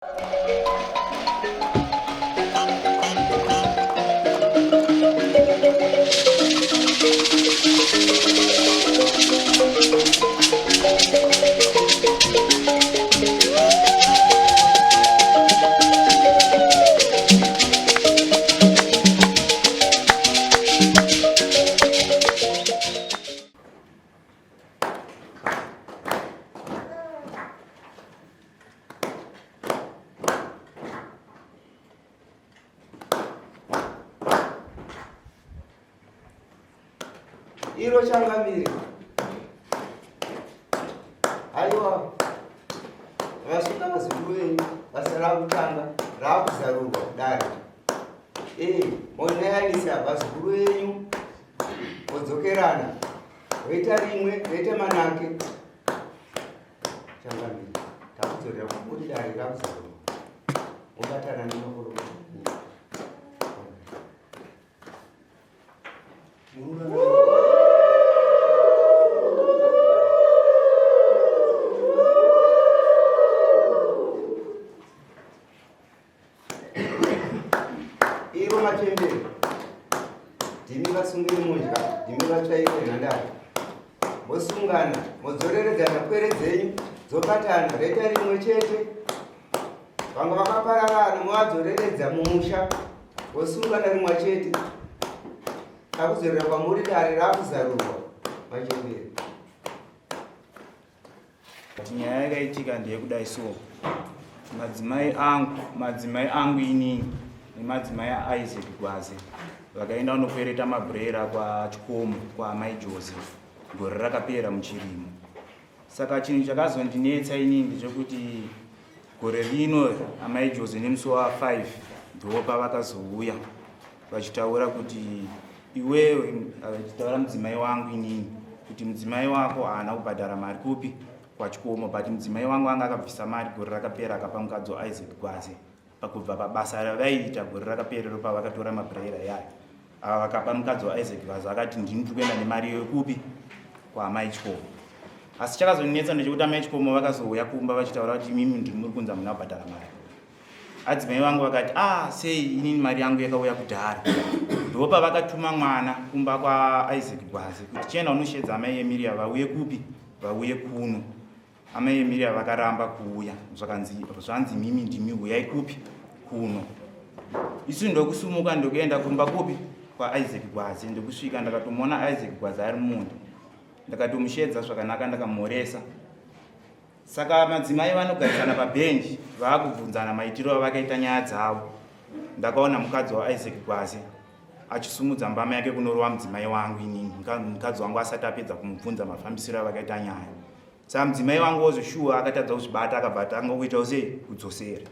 Iro changamire. Haiwa. Vasvika vazukuru venyu basa rakutanga rakuzarurwa kudare. Eh, monayanisa vazukuru venyu modzokerana. Voita rimwe, voita manake. Changamire, takudzorera kuti dare rakuzarurwa. Mobatana nemakorokota. Iro machembere ndimi vasungiri mudya ndimi vatsvairi nhandare mosungana modzoreredzana pwere dzenyu dzobatana roita rimwe chete Vanga vakapararana movadzoreredza mumusha vosunga narimwa chete takudzorera kwamuri dare rakuzarurwa machembere. Nyaya yakaitika ndeyekudai so madzimai angu madzimai angu inini nemadzimai aIsaac Gwaze vakaenda kunokwereta mabrera kwaChikomo kwaamai Joseph gore rakapera muchirimo. Saka chinhu chakazondinetsa inini ndechekuti gore rino amai Jose nemusi wa 5 ndiwo pavakazouya vachitaura kuti iwewe vachitaura mudzimai wangu inini kuti mudzimai wako haana kubhadhara mari kupi kwaChikomo but mudzimai wangu anga akabvisa mari gore rakapera akapa mukadzi waIsaac Gwaze pakubva pabasa ravaiita gore rakapera pavakatora mabhuraira yayo ava vakapa mukadzi waIsaac Gwaze akati ndini tiri kuenda nemari iyoyo kupi kwaamai Chikomo asi chakazonetsa ndechekuti amai Chikomo vakazouya kumba vachitaura kuti imimi ndiri muri kunzi hamuna kubhadhara mari adzimai vangu vakati ah sei inini mari yangu yakauya kudhara ndo pavakatuma mwana kumba kwaIsaac Gwaze kuti chienda unoshedza amai Emilia vauye kupi vauye kuno Amai Emilia vakaramba kuuya zvakanzi zvanzi mimi ndimi huyai kupi kuno. Isu ndokusumuka ndokuenda kumba kupi kwaIsaac Gwaze ndokusvika ndakatomuona Isaac Gwaze ari munda ndakatomushedza zvakanaka ndakamhoresa. Saka madzimai vanogarisana pabhenji vaakubvunzana maitiro avakaita nyaya dzavo. Ndakaona mukadzi waIsaac Gwaze achisumudza mbama yake kunorova mudzimai wangu inini mukadzi wangu asati apedza kumubvunza mafambisiro avakaita nyaya. Saka mudzimai wangu wozoshuwa akatadza kuzvibata akabva atanga kuita sei kudzosera.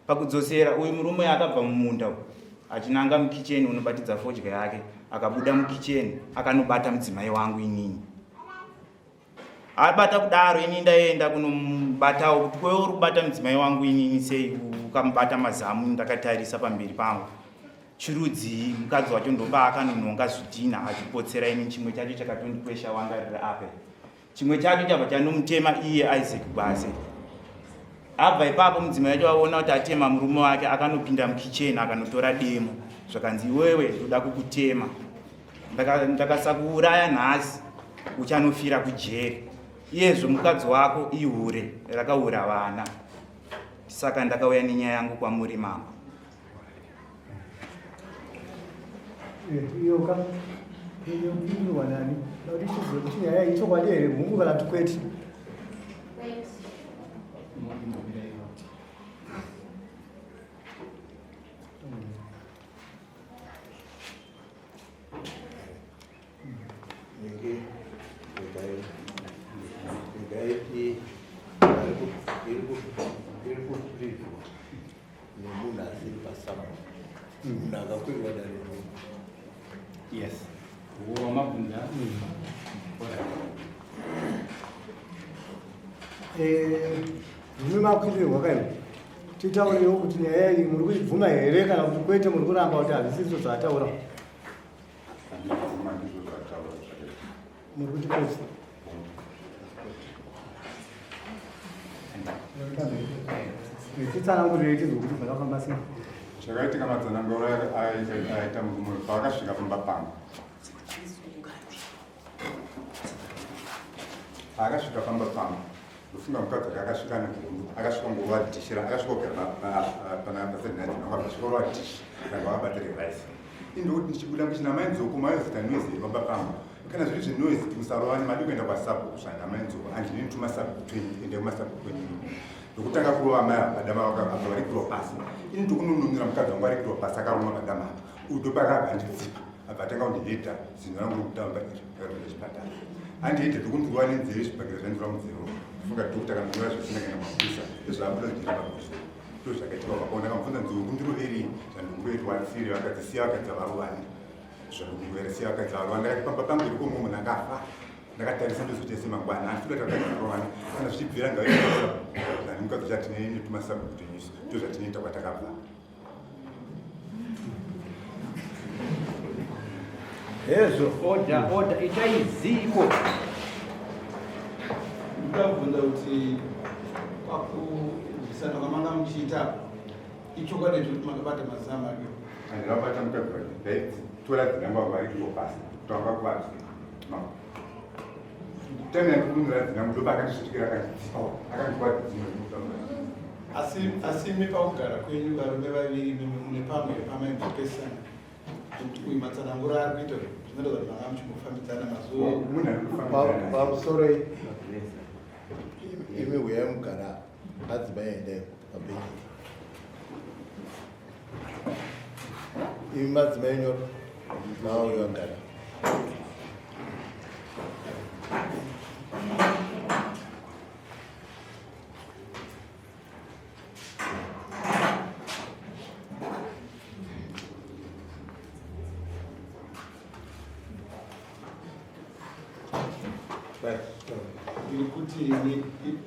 Pakudzosera uyu murume akabva mumunda uyu achinanga mukicheni unobatidza fodya yake akabuda mukicheni akanobata mudzimai wangu inini. Abata kudaro ini ndaenda kunomubatawo kuti kwewe uri kubata mudzimai wangu inini sei ukamubata mazamu ndakatarisa pamberi pangu. Chirudzii mukadzi wacho ndopaakanonhonga zvidhina achipotsera ini chimwe chacho chakatondikwesha wanga riri apa. Chimwe chacho chabva chanomutema iye Isaac Gwaze. Abva ipapo mudzimai wacho aona kuti atema murume wake akanopinda mukicheni akanotora demo zvakanzi iwewe ndoda kukutema ndakasakuuraya nhasi uchanofira kujeri iyezvo mukadzi wako ihure rakaura vana saka ndakauya nenyaya yangu kwamuri mambo. Iyo ka iyo pinwa nani kuti tizive kuti nyaya iyi chokwadi here mhungu kana kuti kwete. Iri kupriviwa nemunhu asiri pasambo munhu akakwirwa dare yes wamabvunza ndimi makwirirwa kai titaurewo kuti nyaya iyi muri kuibvuma here kana kuti kwete muri kuramba kuti hazvisizvo zvaataura muri kuti kwete Titsanangurire tinzwe kuti zvakafamba sei. Chakaitika matsananguro aita murume paakasvika pamba pangu. Paakasvika pamba pangu ndofunga mukadzi wake akasvika nehondo akasvika ngorova dhishi akasvika kugara pana pasenati akasvika kurova dhishi ranga vakabatira rice indokuti ndichibuda kuchina mai nzoko maizita noise iri pamba pangu kana zviri zvenoise kuti musarovane madi kuenda kwasabhuku zvana mai nzoko andini tumasabhuku twenyu ende kumasabhuku kwenyu ndokutanga kurova mai apa padama apa vari kurova pasi ini ndokunononera mukadzi wangu ari kurova pasi akaruma padama apa uyu ndopakabva anditsipa abva atanga kundihedha zino rangu rokutamba iri ndakatoenda chipatara andihedha ndokundirova nenzeve zvibhakira zvaindirova munzeve funga doctor kandinyora zvisina kana mapurisa ezvaabuda ndiri mapurisa ndozvakaitika vakaona kamubvunza nzou kundiroverei zvandikuroverwa tsire vakadzi siya vakadzi varovane zvandikuroverwa siya vakadzi varovane ndakati pamba pangu iri komwe munhu akafa ndakatarisa ndozoita semangwana asi kuda takadzi varovane kana zvichibvira ngavaita nani mukadzi chatine netumasabhuku ndozvatinoita kwatakabva Hezvo. Order, order, itai ziko. Ndikabvunza kuti pakurwisana kwamanga muchiita ichokwadi zvekuti makabata mazamu ake. Andinobata mukadzi wake ndaitora dzinamba vari kuo pasi kutanga kuvazi time yandikununura dzinamba ndopa akandisvikira akanditsipawo akandipa dzimwe Asi asi imi pakugara kwenyu varume vaviri imimi mune pamwe pamaimbopesana kuti uyu matsananguro ari kuita zvinoratidza kuti manga muchimbofambidzana mazuva munhu ari kufambidzana Pamusoro imi huyai mugara madzimai endai pabhenji. Imi madzimai nyoro mauyo agara. Ndiri kuti imimi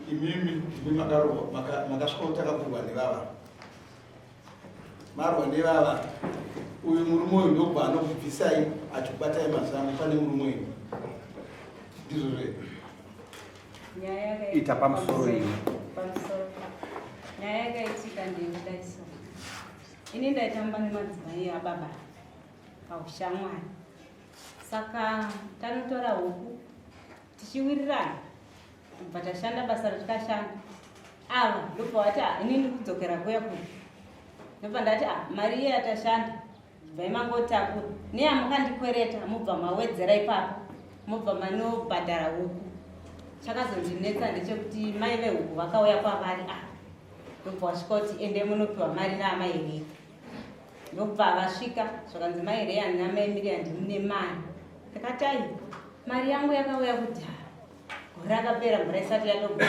ndimi makarohwa makasvika kutanga kurwa nevava marwa nevava uyu murume uyu ndobva anokubvisai achikubatai mazamu pane murume uyu ndizvo zve Ita pamusoro iwe. Pamusoro. Nyaya yakaitika ndeyekudai so. Ini ndaitamba nemadzimai ababa paushamwari. Saka tanotora huku tichiwirirana kubva tashanda basa ratikashanda. Ava ndobva vati ah, ini ndikudzokera kuya kuya. Ndobva ndati ah, mari iye yatashanda bvai mangotakura neyamukandikwereta mobva mawedzera ipapo mobva manobhadhara huku. Chakazondinetsa ndechekuti mai vehuku vakauya kwavari ava ndobva vasvika kuti ende munopiwa mari naamai Rei. Ndobva vasvika zvakanzi mai Rei handina mai Miri handimune mari. Ndakati ai mari yangu yakauya kudhara gore rakapera mvura isati yatobuda.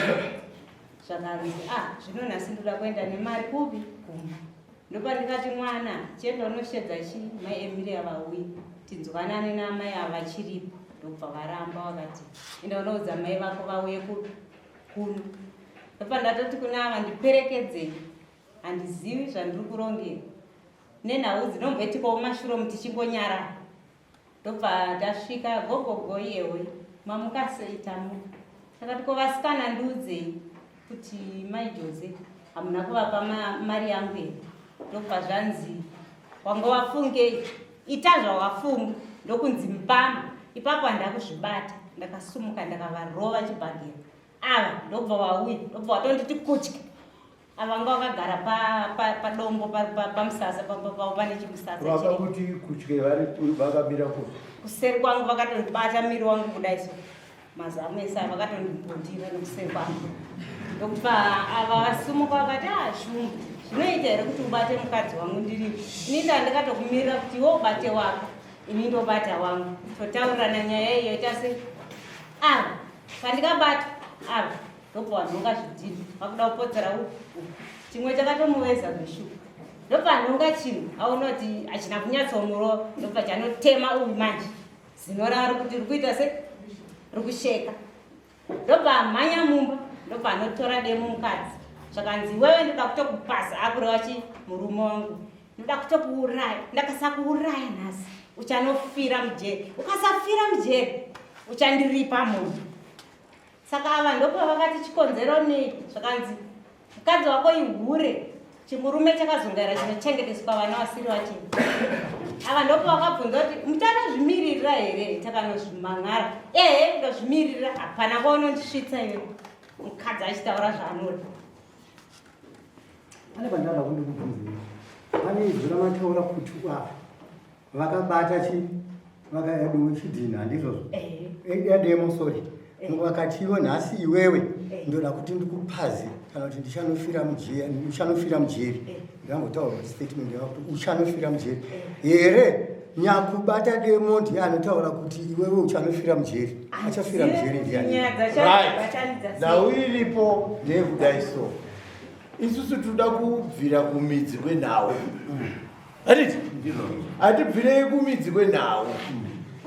Zvakanzi ah zvino nhasi ndoda kuenda nemari kupi kumba. Ndopandikati mwana chienda unoshedza chi mai Emilia vauye tinzwanane naamai ava vachiripo. Ndobva varamba vakati enda unoudza mai vako vauye kupi kuno. Ndopa ndatoti kuna ava ndiperekedzei handizivi zvandiri kurongera nenhau dzinomboitikawo mumashure umu tichingonyarara. Ndobva tasvika gogogo iyewe mamuka sei tamuka. Takati ko vasikana ndiudzei kuti mai Jose hamuna kuvapa mari yangu here. Ndobva zvanzi wanga wafungei ita zvawafunga ndokunzi mbama. Ipapo handina kuzvibata ndakasumuka ndakavarova chibhagera. Ava ndobva wauya ndobva watonditi kutya. Ava vanga vakagara padombo pamusasa pavo pane chimusasa Vaka chiri. kuti kutye vari vakamira kupi? Kuseri kwangu vakatondibata miri wangu kudai so. Mazamu ese ava vakatondibundira nekuseri kwangu. Ndokuti ava vasumuka vakati ah shumba zvinoita here kuti ubate mukadzi wangu ndiripo. Ini ndandakatokumirira kuti iwe ubate wako ini ndobata wangu. Totaurirana nyaya iyo ita sei? Ava pandikabata ava ndobva wanhonga zvidhina vakuda kupotsera uku uku. Chimwe chakatomuveza zveshuwa. Ndobva anhonga chinhu aona kuti hachina kunyatsomurova ndobva chanotema uyu manje. Zino rari kuti riri kuita se riri kusheka. Ndobva amhanya mumba ndobva anotora demo mukadzi. Zvakanzi iwewe ndoda kutokupaza akureva chi murume wangu. Ndoda kutokuuraya ndakasakuuraya nhasi uchanofira mujeri. Ukasafira mujeri uchandiripa munhu. Saka ava ndopavakati chikonzero nei zvakanzi Mukadzi wako ihure, chimurume chakazungaira chinochengeteswa vana vasiri vachena. Ava ndopo vakabvunza kuti muchanozvimiririra here? Takanozvimhan'ara. Ehe, ndozvimiririra, hapana kwaunondisvitsa iwe. Mukadzi achitaura zvaanoda. Pane pandada kundikubvunzei. Pane izwi ramataura kuti apa vakabata chi vakaedu chidhinha handizvozvo edemo sorry vakati iwe nhasi iwewe ndoda kuti ndikupaze kana kuti ndichanofira mujeri uchanofira mujeri ndangotaura kuti statement yava kuti uchanofira mujeri here nyakubata demo ndiye anotaura kuti iwewe uchanofira mujeri achafira mujeri ndiani nhau iripo ndeyekudai so isusu tinoda kubvira kumidzi kwenhau Handiti? Hatibvirei kumidzi kwenhau.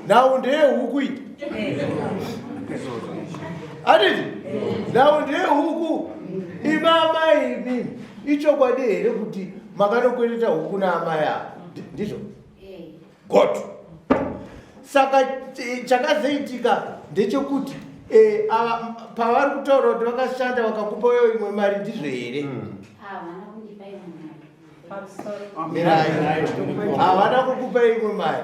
Nhau ndeyehuku iyi. Handiti? Nhau ndeyehuku. Imi amai imi, ichokwadi here kuti makanokwereta huku naamai ava? Ndizvo? God. Saka chakazoitika ndechekuti eh, ava pavari kutaura kuti vakashanda vakakupa iyo imwe mari ndizvo here? Mirai. Havana kukupa imwe mari.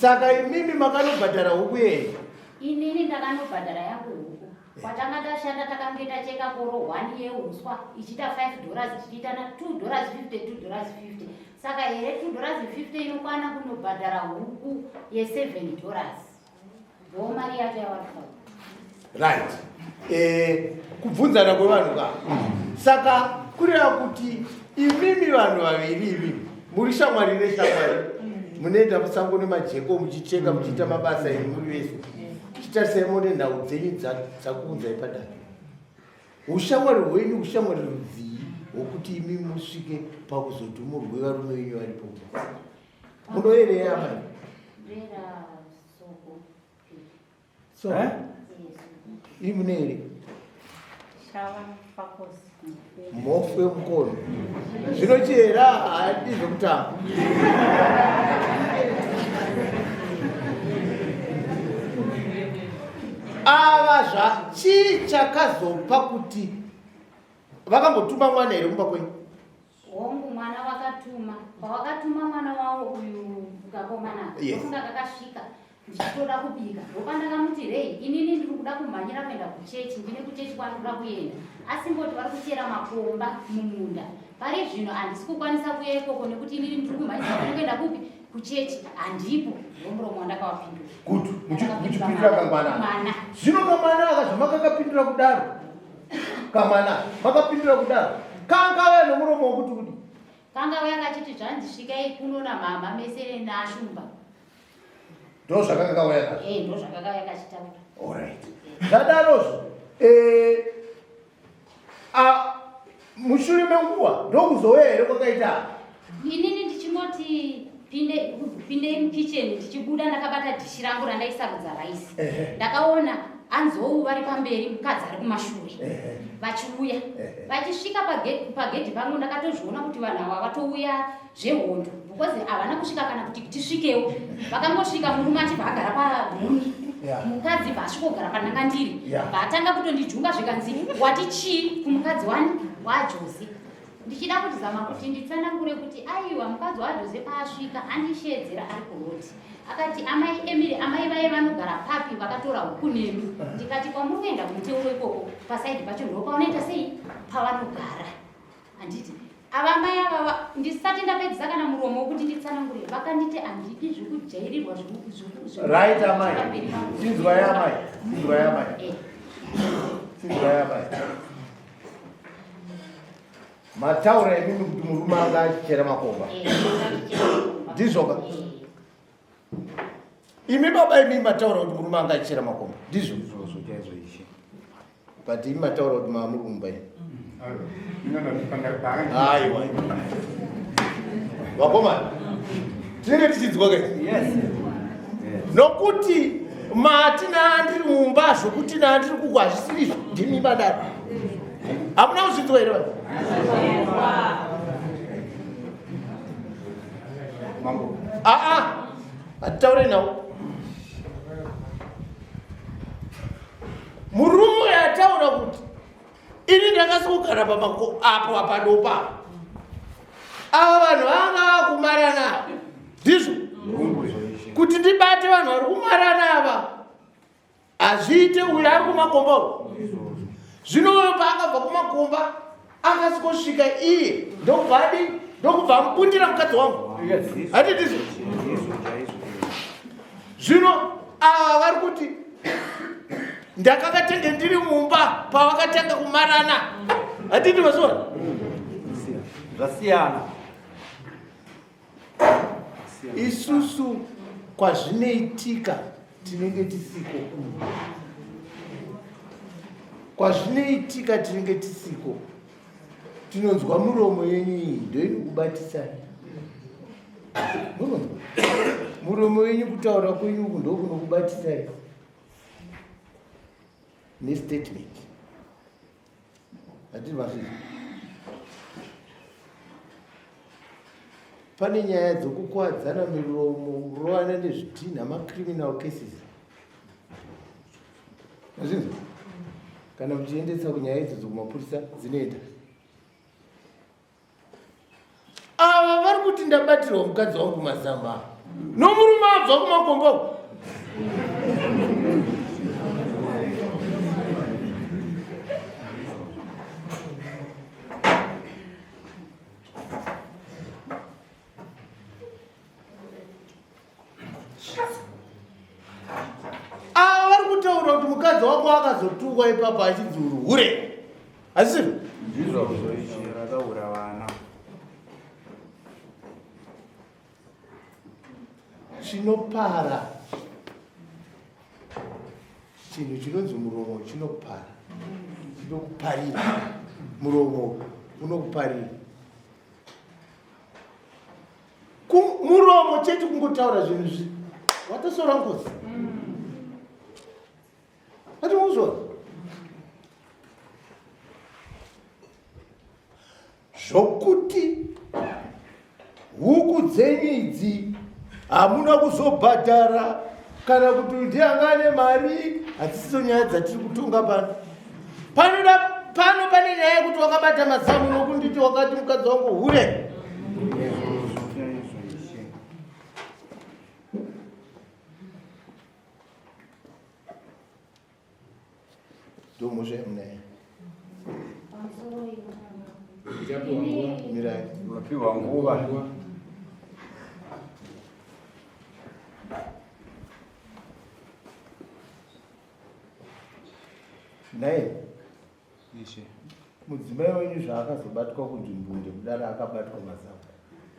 Saka imimi makanobhadhara huku yei? Inini ndakanobhadhara yangu huku. Kwatanga tashanda takange tacheka koro 1 yeuswa ichiita 5 dollars tichiita na 2 dollars 50 2 dollars 50. Saka here 2 dollars 50 inokwana kunobhadhara huku ye 7 dollars. Ndo mari yacho yavari kutaura. Right. Eh, kubvunzana kwevanhu ka. Saka kureva kuti imimi vanhu vaviri imimi muri shamwari neshamwari munoenda musango nemajeko muchicheka muchiita mabasa enyu muri vese. Chitarisai muone nhau dzenyu dzakuunzai padare. Ushamwari hwenyu ushamwari rudzii hwokuti imi musvike pakuzodhumurwe varume venyu varipo? Munoerei amai? So, eh? Imi munoerei? Mhofu yemukono. Zvino chihera haadi zvekutamba. Ava zva chii chakazopa kuti vakambotuma mwana here kumba kwenyu? Hongu mwana wakatuma. Pawakatuma mwana wawo uyu kakomana Yes. ndofunga kakasvika ndichitoda kubika ndopandakamuti rei inini ndiri kuda kumhanyira kuenda kuchechi ndine kuchechi kwandinoda kuenda asi ngoti vari kuchera makomba mumunda pari zvino handisi kukwanisa kuya ikoko nekuti inini ndiri kumhanyisa kuenda kupi kuchechi handipo ndomuromo wandakawapindura Good. Muchipindura kamwana. Mwana. Zvino kamwana aka zvamakakapindura kudaro. Kamwana makapindura kudaro. Kangave nomuromo wokuti kudi. Kangave kachiti zvanzi svikai kuno namama mese naShumba. Ndo zvakanga kauya nazvo. Eh, ndo zvakakauya kachitaura. All right. Zvadarozvo. Eh a mushure menguva ndokuzouya here kwakaita inini ndichingoti pinde pindei mukitchen ndichibuda ndakabata dhishi rangu randaisarudza raisi ndakaona anzou vari pamberi mukadzi ari kumashure vachiuya vachisvika pagedhi pangu ndakatozviona kuti vanhu ava vatouya zvehondo because havana kusvika kana kuti tisvikewo vakangosvika murume achibva agara pahuni Yeah. mukadzi bva asvikogara pandanga ndiri Yeah. bva atanga kutondijunga zvikanzi wati chii kumukadzi wani waJose ndichida kutizama kuti nditsanangure kuti aiwa mukadzi waJose paasvika andishedzera ari kuroti akati amai Emily amai vaye vanogara papi vakatora huku nemi ndikati kwamuri kuenda kumuteuro ikoko pasaidi pacho ndopaunoita sei pavanogara handiti ava mai ava ndisati ndapedzisa kana muromo wekuti nditsanangure vakanditi handidi zvekujairirwa Right amai. Chinzwai amai. Chinzwai amai. Chinzwai amai. Mataura imimi kuti murume anga achichera makomba. Ndizvo ka? Imi baba imi mataura kuti murume anga achichera makomba. Ndizvo. Izvozvo chaizvo ishe. But imi mataura kuti mamuri kumba imi. Aiwa. Vakomana. Tinenge tichinzwa kai? Yes. Nokuti mati naandiri mumba zvokuti naandiri kuku hazvisirizvo ndimi madaro. Hamuna kuzvinzwa here vanhu? Mambo. Aa, hatitaure nawo. Murume ataura kuti ini ndakasokugara kana pamako apo apadopa ava vanhu vanga vakumarana ndizvo kuti ndibate vanhu vari kumarana ava hazviite uyo ari kumakomba uyu zvino uyo paakabva kumakomba akasvikosvika iye ndokubva adi ndokubva amubundira mukadzi wangu hati ndizvo zvino ava vari kuti ndakakatenge ndiri mumba pavakatanga kumarana hatiti vasona zvasiyana isusu kwazvinoitika tinenge tisiko kwazvinoitika tinenge tisiko tinonzwa muromo yenyu iyi ndoinokubatisai muronzwa muromo wenyu kutaura kwenyu uku ndokunokubatisai nestatement hatiri vasvizvi pane nyaya dzokukwadzana miromo kurovana nezvidhinha macriminal cases mazvinzwa kana muchiendesa kunyaya idzodzo kumapurisa dzinoenda ava vari kuti ndabatirwa mukadzi wangu mazama nomurume abva kumakomba uku ava vari kutaura kuti mukadzi wako akazotukwa ipapo achinzi uri hure asizvo ndizvozvo izvi rakaura vana chinopara chinhu chinonzi muromo chinopara chinokuparira muromo unokuparira muromo chete kungotaura zvinhu zvi watosora ngozi ati muzvona zvokuti huku dzenyu idzi hamuna kuzobhadhara kana kuti ndiye anga ane mari hadzisizo nyaya dzatiri kutonga pano panoda pano pane nyaya yekuti wakabata mazamu nokunditi wakati mukadzi wangu hure ndomhosva yamunayo mirai Wapiwa nguva. Nhai Ishe. Mudzimai wenyu zvaakazobatwa kunzvimbunde kudaro akabatwa mazamu.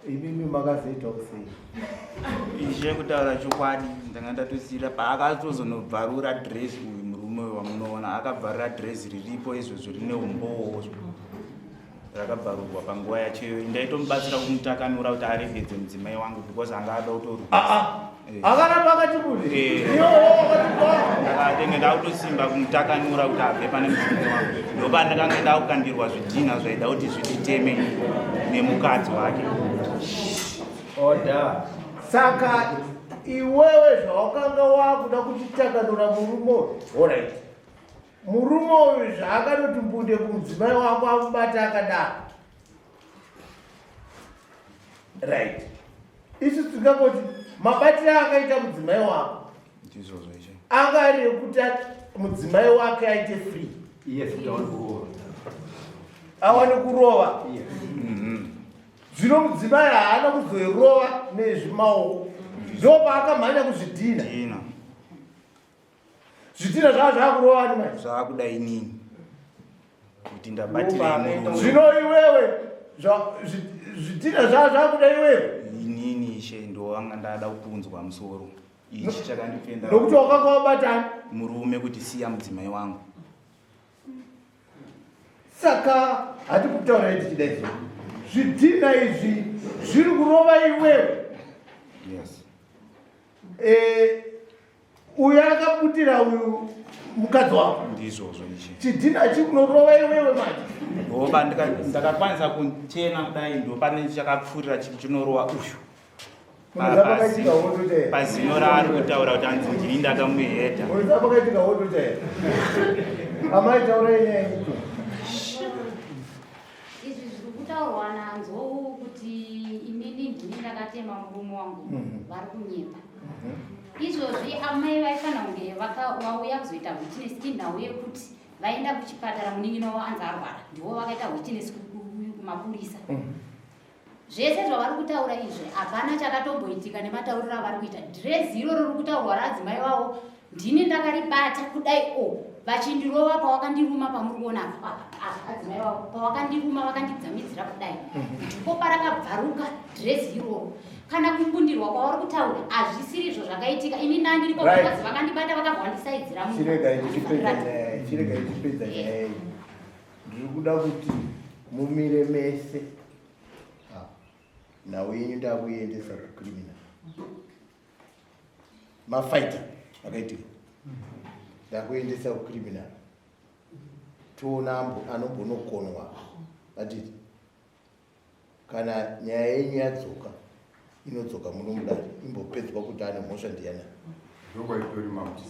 Imimi makazoitawo sei? Ishe kutaura chokwadi ndanga ndatosiyira paakatozonobvarura dress uyu murume uyu wamunoona akabvarura dress riripo izvozvo rine umbowo rakabvarurwa panguva yacho iyoyo ndaitomubatsira kumutakanura kuti aregedze mudzimai wangu because anga ada kutorwa ah, ah. Eh. Akaramba akati kuti eh. ndakatenge ndakutosimba kumutakanura kuti abve pane mudzimai wangu ndopandakange ndakukandirwa zvidhinha zvaida kuti zvinditeme nemukadzi wake Order. Saka iwewe zvawakanga wakuda kuchitakanura murume orit Murume uyu zvaakanoti mbunde kumudzimai wako amubata akadaro. Right. Isu tingangoti mabatiro akaita mudzimai wako. Ndizvozvo izvo. Anga ari ekuti mudzimai wake aite free. Yes, kuti awane kurova. Awane kurova. Yes. Mhm. Zvino mudzimai haana kuzoirova nezvimaoko. Ndopaakamhanya kuzvidhina. Dhina. Zvitina zvava zvakurova ani manje? Zvakuda inini kuti ndabatirei murume. Zvino iwewe zvitina zvava zvakuda iwewe. Inini ishe ndowanga ndada kupunzwa musoro. Ichi chakandipenda. Nokuti wakanga wabatani murume kuti siya mudzimai wangu. Saka hati kutaura tichidai so. Zvidhina izvi zviri kurova iwewe. Yes. Eh, uyu akabutira uyu mukadzi wako ndizvozvo ichi chidhina chikunorova iwewe manje ndopa ndakakwanisa kuchena kudai ndopane chakapfurira chinorova uyu pazino raari kutaura kuti anzi ndini ndakamuhedha pakaitika hoto chaiyo amai taurai nyaya yenyu. kutaurwa naNzou kuti inini ndini ndakatema murume wangu vari kunyepa. Izvozvi amai vaifanira kunge vauya kuzoita witness inhau yekuti vaenda kuchipatara munin'ina wavo anzi arwara, ndivo vakaita witness kumapurisa. Zvese zvavari kutaura izvi hapana chakatomboitika nematauriro avari kuita. Dhirezi iroro riri kutaurwa raadzimai vavo ndini ndakaribata kudai o vachindirova pawakandiruma pamuri kuona apa apa adzimai vavo pawakandiruma vakandidzamidzira kudai ndipo parakabvaruka dhirezi iroro. Kana kumbundirwa kwavari kutaura hazvisiri izvo zvakaitika. Ini ndandiripo vakadzi vakandibata vakabva vandisaidzira munhu. Chiregai tichipedza nyaya, chiregai tichipedza nyaya iyi. Ndiri kuda kuti mumire mese. Nhau yenyu ndakuiendesa kucriminal. Mafighter akaitika. Ndakuendesa kucriminal. Toona anombonokonwa. Atiti kana nyaya yenyu yadzoka inodzoka muno mudare imbopedzwa kuti ane mhosva ndiyani. Ndokwaitori mambo.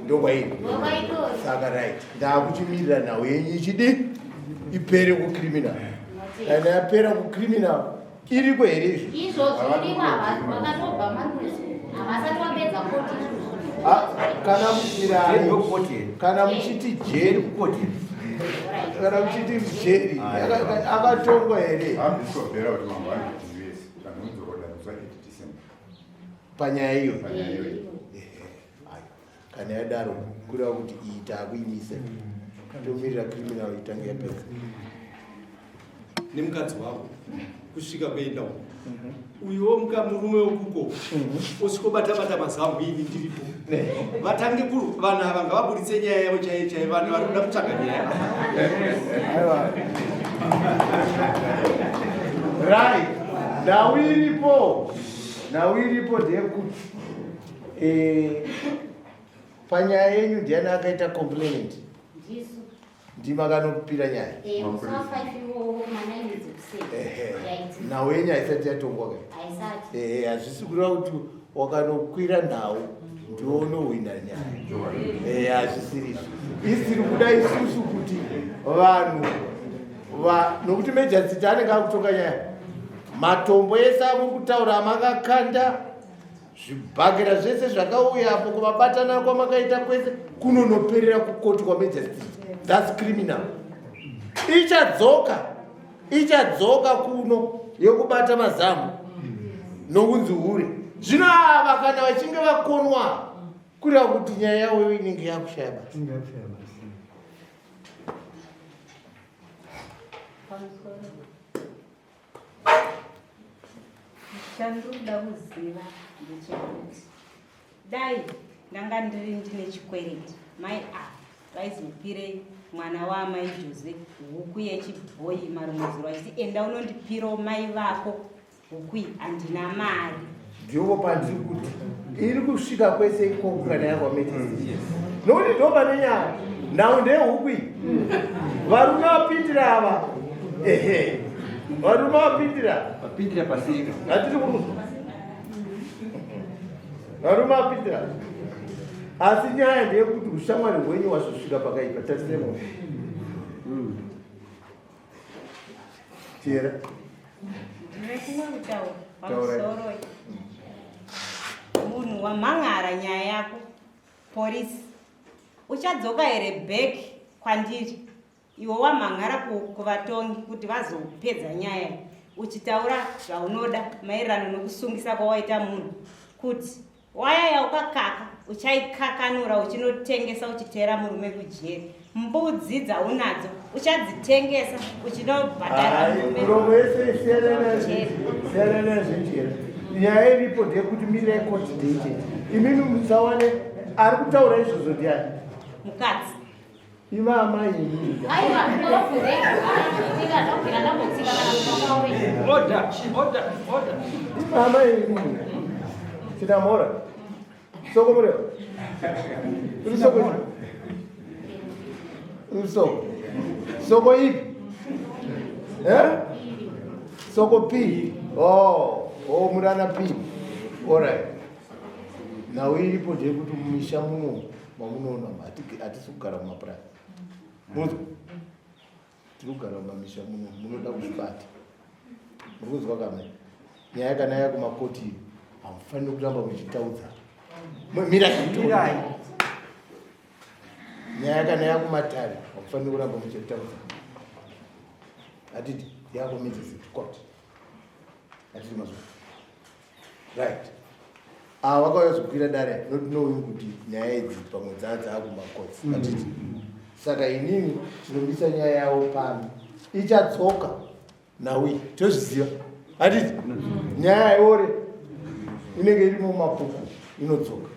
Ndokwairi. Saka right. Ndakuchimirira nhau yenyu ichidi ipere kucriminal. Kana yapera kucriminal iriko here izvi? Izvozvo iriko vakatobva marikuzi havasati vapedza koti izvozvo. Kana muchirai kana muchiti jeri kukoti. Kana muchiti jeri akatongwa here? Hambisobhera kuti mambo anoti US vanonzoroda musi wa 8 December. Panyaya iyoyo. Panyaya iyoyo. Kana yadaro kureva kuti iyi taakuimise tomirira criminal itange yapedza. Nemukadzi wavo kusvika kuenda uko uyuwo murume wekuko osvikobata bata mazamu ini ndiripo. Vatange vanhu ava ngavaburitse nyaya yavo chaiyo chaiyo, vanhu vari kuda kutsvaga nyaya. Aiwa. Right. Nhau iripo. Nhau iripo ndeyekuti panyaya yenyu ndiani akaita complainant? Ndisu. Ndimi akanopira nyaya? Musi wa 5 iwowo kuma 9 dzekuseni. Yaitika. Nhau yenyu haisati yatongwa ka? Haisati. Hazvisi kureva kuti wakanokwira nhau ndiwe unohwina nyaya. Hazvisiri izvo. Isiri kuda isusu kuti vanhu nokuti magistrate anenge akutonga nyaya. Matombo ese amuri kutaura amakakanda, zvibhakera zvese zvakauya apo kuvabatana kwamakaita kwese kunonoperera kukoti kwamagistrate. That's criminal. Ichadzoka kuno yekubata mazamu nokunzi hure. Zvino ava kana vachinge vakonwa kureva kuti nyaya yavo inenge yakushaya basa. Chandinoda kuziva ndechekuti dai ndanga ndiri ndine chikwereti, mai ava vaizopirei mwana waamai Jose huku yechibhoyi marumuziro achiti enda unondipirawo mai vako huku iyi, handina mari. Ndipo pandiri kuti iri kusvika kwese ikoko kana yakwamedicine, nokuti ndo pane nyaya. Nhau ndeyehuku iyi. Varume vapindira ava, ehe, varume vapindira, vapindira pasika, hatiri kuruzwa. Varume vapindira, asi nyaya ndeyekuti ushamwari hwenyu wazosvika pakaipa. Tarisemo Tiera. Ndine kumwe kutaura pamusoro. Munhu wamhan'ara nyaya yako porisi, uchadzoka here back kwandiri iwe wamhan'ara kuvatongi kuti vazopedza nyaya iyi, uchitaura zvaunoda maererano nokusungisa kwawaita munhu, kuti waya yaukakaka uchaikakanura uchinotengesa uchiteera murume kujeri, mbudzi dzaunadzo uchadzitengesa uchinobhadhara murume Miromo yese siyana nazvo. Nyaya iripo ndeyekuti mirirai court date. Imimi musawane ari kutaura izvozvo ndiani? Mukadzi. Ima amai imimi. Aiwa, ndinobvira ndabvira ndambotsika kana kumapawe. Order, order, order. Ima amai imimi. Tinamora. Soko mureva. Uri soko. Uri soko. Soko ipi? Eh? Soko P. Oh, oh murana P. All right. Nhau iripo ndeyekuti mumisha muno mamunoona hatisi kugara mumapurazi. Munzwa? Tiri kugara mumamisha muno, munoda kuzvibata. Muri kunzwa kamai? Nyaya kana yaya kumakoti hamufaniri kuramba muchitaudza. Mirai. Mirai. Nyaya kana yakumatare hamufaniri kuramba muchitaudza. Hatiti yakumagistrate court. Hatiti mazwa. Right. Ava vakauya kuzokwira dare not knowing kuti nyaya idzi pamwe dzaa dzaakumakotsi. Hatiti. Saka inini tinomisa nyaya yavo pano. Ichadzoka nawi tozviziva. Hatiti. Nyaya yaiore inenge irimo mumabhuku inodzoka.